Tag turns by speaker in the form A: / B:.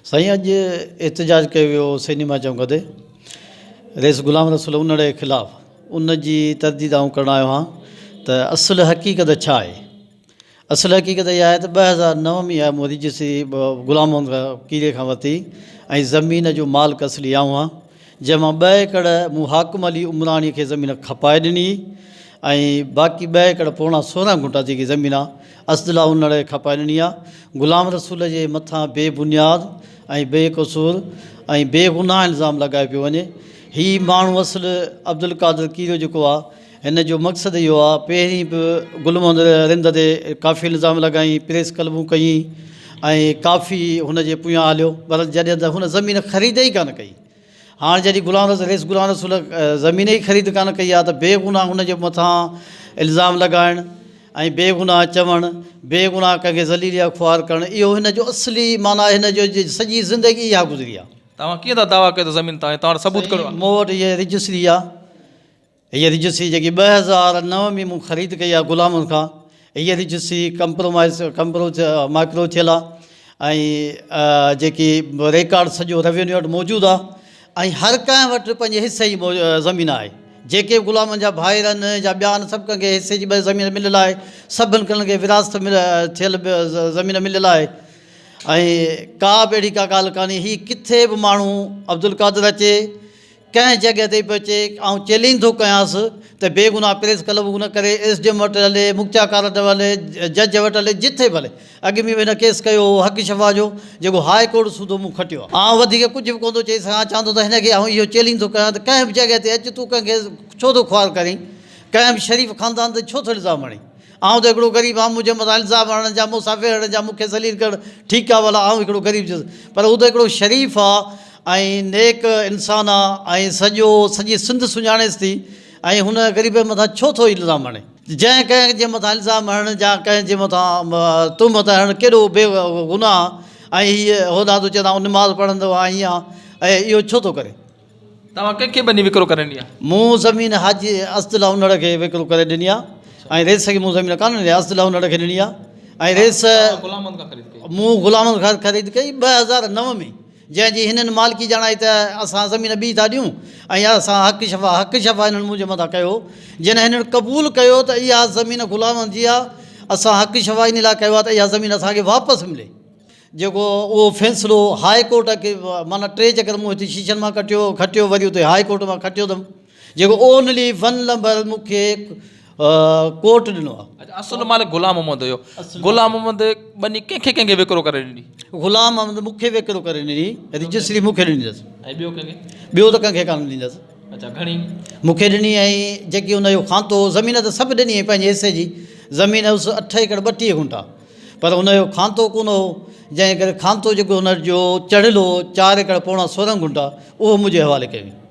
A: سائين اڄ احتجاج ڪيو ويو سئنيما چونڪ تي رئيس غلام رسول انڙي خلاف ان جي ترديد آئون ڪرڻ آيو آهيان ته اصل حقيقت ڇا آهي اصل حقيقت اها آهي ته 2009 ۾ اها مون رجسٽري غلام محمد کيري کان ورتي ۽ زمين جو مالڪ اصلي آئون آهيان جنهن مان ٻه ايڪڙ مون حاڪم علي عمراڻي کي زمين کپائي ڏني ۽ باقي ٻه ايڪڙ پوڻا سورهن گهنٽا جيڪي زمين آ اسدالله انڙ کي کپائي ڏني آ. غلام رسول جي مٿان بي بنياد ۽ بي قصور ۽ بي گناهه الزام لڳايو پيو وڃي. هي ماڻهو اصل عبدالقادر ڪيريو جيڪو آ هن جو مقصد اهو آ پهرين به گل محمد رند تي ڪافي الزام لڳائين پريس ڪلبون ڪيائين ۽ ڪافي هن جي پويان هليو پر جڏهن ته هن زمين خريد ئي ڪانه ڪئي. هاڻ جڏهن غلام رسول رئيس غلام رسول زمين ئي خريد ڪانه ڪئي آهي ته بي گناهه هن جي مٿان الزام لڳائڻ ۽ بي گناهه چوڻ بي گناهه ڪنهن کي ذليل يا خوار ڪرڻ اهو هن جو اصلي معنيٰ هن جو سڄي زندگي اها گذري آهي.
B: توهان ڪيئن ٿا دعويٰ ڪيو ته زمين توهان جي توهان وٽ ثبوت ڪهڙو آهي؟
A: مون وٽ هيء رجسٽري آهي. هيء رجسٽري جيڪي 2009 ۾ مون خريد ڪئي آهي غلامن کان، هيء رجسٽري ڪمپرومائز ڪمپرو مائڪرو ٿيل آهي ۽ جيڪي ريڪارڊ سڄو روينيو وٽ موجود آهي ۽ هر ڪنهن وٽ پنهنجي حصي جي زمين آهي. جيڪي به غلامن جا ڀائر آهن يا ٻيا آهن سڀ ڪنهن کي حصي جي زمين مليل آهي، سڀن ڪنهن کي وراثت ٿيل زمين مليل آهي ۽ ڪا به اهڙي ڪا ڳالهه ڪانهي. هي ڪٿي به ماڻهو عبدالقادر اچي ڪنهن جڳهه تي به اچي آئون چئلينج ٿو ڪيانس ته بي گناهه پريس ڪلب نه ڪري ايس ڊي ايم وٽ هلي مختيارڪار وٽ هلي جج وٽ هلي جٿي به هلي اڳ ۾ به هن ڪيس ڪيو هو حق شفا جو جيڪو هاء ڪورٽ سوڌو مون کٽيو آهي. آئون وڌيڪ ڪجهه به ڪونه ٿو چئي سگهان چوان ٿو ته هن کي آئون اهو چئلينج ٿو ڪيان ته ڪنهن به جڳهه تي اچ تون ڪنهن کي ڇو ٿو خوار ڪرين ڪنهن به شريف خاندان تي ڇو ٿو الزام هڻين. آئون ته هڪڙو غريب آهيان، منهنجي مٿان الزام هڻڻ جا، مون سان ويهڻ جا، مون کي ذليل ڪرڻ ٺيڪ آهي، ڀلا آئون هڪڙو غريب ٿيس، پر هو ته هڪڙو شريف آهي ۽ نيڪ انسان آهي ۽ سڄو سڄي سنڌ سڃاڻيس ٿي ۽ هن غريب جي مٿان ڇو ٿو الزام هڻي؟ جنهن ڪنهن جي مٿان الزام هڻڻ يا ڪنهن جي مٿان تهمت هڻڻ ڪيڏو بي گناهه آهي ۽ هيء هوڏانهن ٿو چئي ته آئون نماز پڙهندو آهيان ۽ اهو ڇو ٿو ڪري؟
B: توهان ڪنهن کي ٻني وڪرو ڪري ڏني آهي؟
A: مون زمين حاجي اسدالله انڙ کي وڪرو ڪري ڏني آهي ۽ رئيس کي مون زمين ڪانه ڏني آهي اسدالله انڙ کي ڏني آهي ۽ رئيس
B: غلام محمد کان خريد ڪئي.
A: مون غلام محمد کان خريد ڪئي 2009 ۾ جنهن جي هنن مالڪي ڄاڻائي ته اسان زمين ٻي ٿا ڏيون ۽ اسان حق شفا حق شفا هنن منهنجي مٿان ڪيو جنهن هنن قبول ڪيو ته اها زمين غلام محمد جي آهي اسان حق شفا ان لاء ڪيو آهي ته اها زمين اسان کي واپس ملي. جيڪو اهو فيصلو هاء ڪورٽ کي معنيٰ ٽي چڪر مون هتي شيشن مان ڪٽيو کٽيو وري اتي هاء ڪورٽ مان کٽيو اٿم جيڪو اونلي ون نمبر مون کي ڪورٽ ڏنو آهي.
B: اڇا اصل مالڪ غلام محمد هيو غلام محمد ٻني ڪنهن کي ڪنهن کي وڪرو ڪري ڏني؟
A: غلام محمد مون کي وڪرو ڪري ڏني رجسٽري مون کي ڏني اٿس.
B: ۽ ٻيو ڪنهن کي؟
A: ٻيو ته ڪنهن کي ڪانه ڏني اٿس.
B: اڇا گهڻي؟
A: مون کي ڏني ۽ جيڪي ان جو کانتو هو زمين ته سڀ ڏني پنهنجي حصي جي زمين هيس اٺ ايڪڙ 32 گهنٽا. پر هن جو کانتو ڪونه هو، جنهن ڪري کانتو جيڪو هن جو چڙهيل هو، چار ايڪڙ پوڻا سورهن گهنٽا، اهو منهنجي حوالي ڪيو ويو.